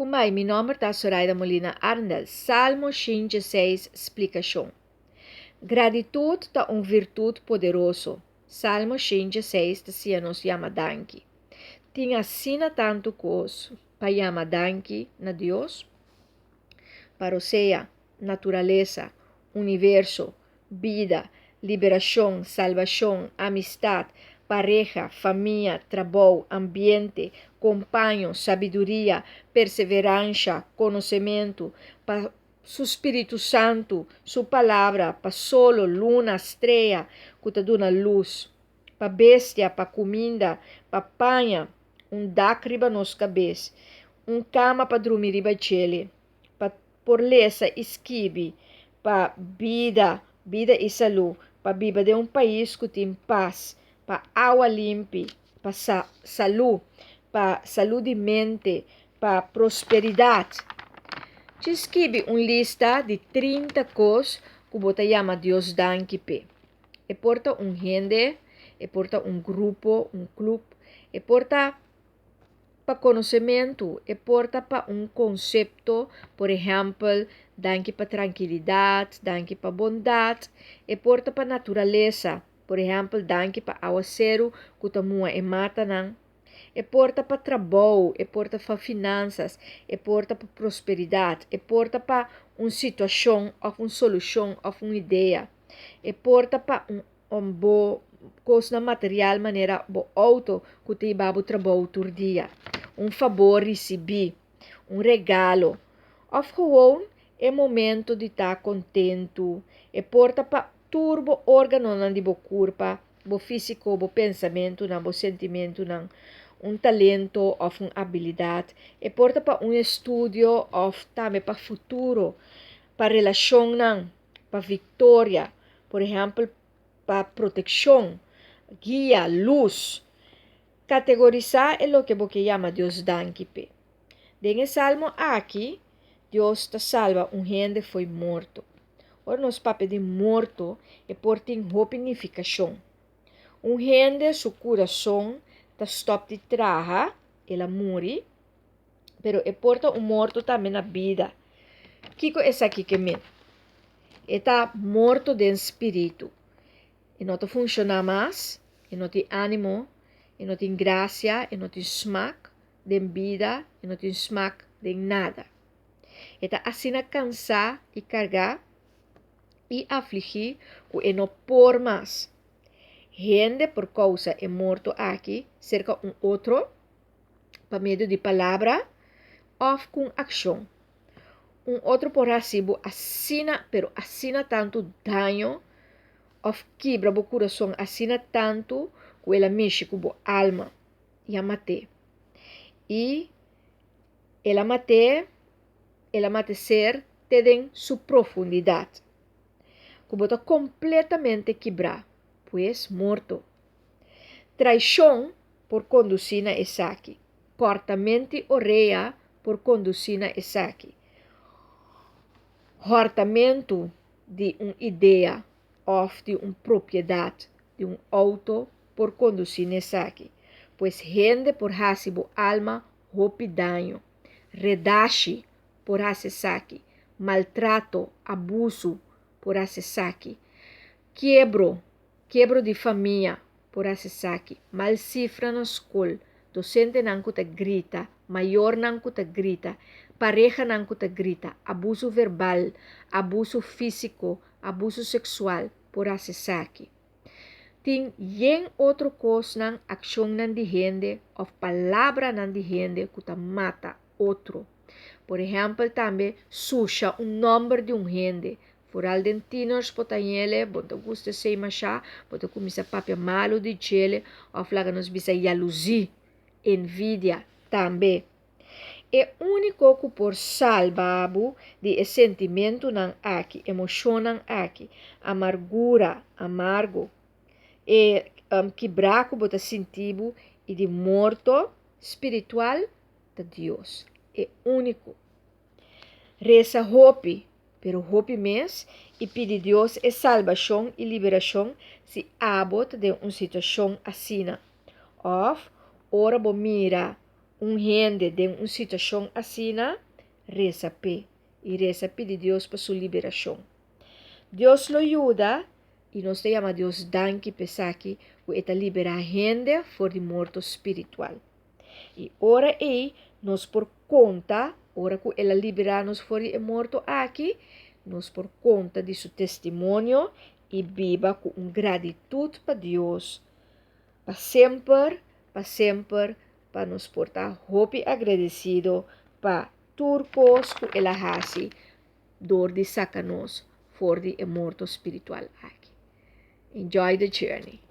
Kumbai, mi nòmber ta Soraida Molina Arndel. Salmo 106, splikashon. Gratitut ta un virtut poderoso. Salmo 106 ta siña nos yama danki. Tin asina tantu kos pa yama danki na Dios. Pa rosea, naturalesa, universo, bida, liberashon, salbashon, amistat, pareha, famia, trabou, ambiente, kompaño, sabiduria, perseveransia, konosementu, pa su Spiritu Santu, su Palabra, pa solo, luna, strea, ku ta duna lus, pa bestia, pa kuminda, pa paña, un dak riba nos kabes, un kama pa drumi riba djele, pa por lesa i skibi, pa bida, bida i salú, pa biba den un pais ku tin pas, pa awa limpi, pa sa salú, pa salú di mente, pa prosperidat. Ci skibi un lista di 30 kos ku bo ta yama Dios danki p'e. E por ta un hende, e por ta un grupo, un klup, e por ta pa konosementu, e por ta pa un konsepto, por ehèmpel, danki pa trankilidat, danki pa bondat, e por ta pa naturalesa, por ehèmpel, danki pa awaseru ku ta muha e matanan. E por ta pa trabou, e por ta pa finansas, e por ta pa prosperidat, e por ta pa un situashon òf un solushon òf un idea. E por ta pa un un bo kosnan material manera bo outo ku ta hiba bo trabou tur dia, un fabor risibí, un regalo òf gewoon e momento di ta kontentu. E por ta pa tur bo órganonan di bo kurpa, bo físiko, bo pensamentunan, bo sentimentunan, un talento òf un abilidat. E por ta pa un estudio òf tambe pa futuro, pa relashonnan, pa viktoria, por ehèmpel pa protekshon, guia, lus. Kategorisá e loke bo ke yama Dios danki p'e. Den e salmo aki, Dios ta salba un hende fo'i morto. Ora nos papia di morto, e por tin hopi nifikashon. Un hende su kurason ta stòp di traha, el a muri, pero e por ta un morto tambe na bida. Kiko esaki ke men? E ta morto den spiritu. E no ta funshoná mas, e no tin ánimo, e no tin grasia, e no tin smak den bida, e no tin smak den nada. E ta asina kansá i kargá i afligí ku e no por mas. Hende por kousa e morto aki serka un otro pa medio di palabra òf ku un akshon. Un otro por hasi bo asina, pero asina tantu daño òf kibra bo kurason asina tantu ku el a mishi ku bo alma i a mat'é. I el a mat'é, el a mata e ser te den su profundidat, ku bo ta kompletamente kibrá, pues morto. Traishon por kondusí na esaki. Kòrtament'i orea por kondusí na esaki. Hòrtamentu di un idea òf di un propiedat, di un outo, por kondusí na esaki. Pues hende por hasi bo alma hopi daño. Redashi por hasi esaki. Maltrato, abusu por hasi esaki. Kiebro, kiebro di famia por hasi esaki. Mal sifra na skol, dosentenan ku ta grita, mayornan ku ta grita, parehanan ku ta grita, abusu verbal, abusu físiko, abusu seksual por hasi esaki. Tin yen otro kosnan, akshonnan di hende òf palabranan di hende ku ta mata otro. Por ehèmpel tambe susha un nòmber di un hende, foral den tieners bo ta hele, bo no ta gusta esei mashá, bo ta kuminsá papia malu di djele òf laga nos bisa yaluzí, envidia, tambe. E úniko ku por salba bo di e sentimentunan aki, emoshonnan aki, amargura, amargo, e kibrá ku bo ta sinti bo i di morto spiritual ta Dios, e úniko. Resa hopi, pero hopi mes, i pidi Dios e salbashon i liberashon si abo ta den un situashon asina. Òf ora bo mira. Un hende den un situashon asina, resa p'e i resa pidi Dios pa su liberashon. Dios lo yuda i nos ta yama Dios danki pa esaki ku e ta liberá hende for di morto spiritual. I ora ei nos por konta, ora ku el a liberá nos for di e morto aki, nos por konta di su testimonio i biba ku un gratitut pa Dios pa semper, pa semper, pa nos por ta hopi agradesido pa tur kos ku el a hasi dor di saka nos for di e morto spiritual aki. Enjoy the journey.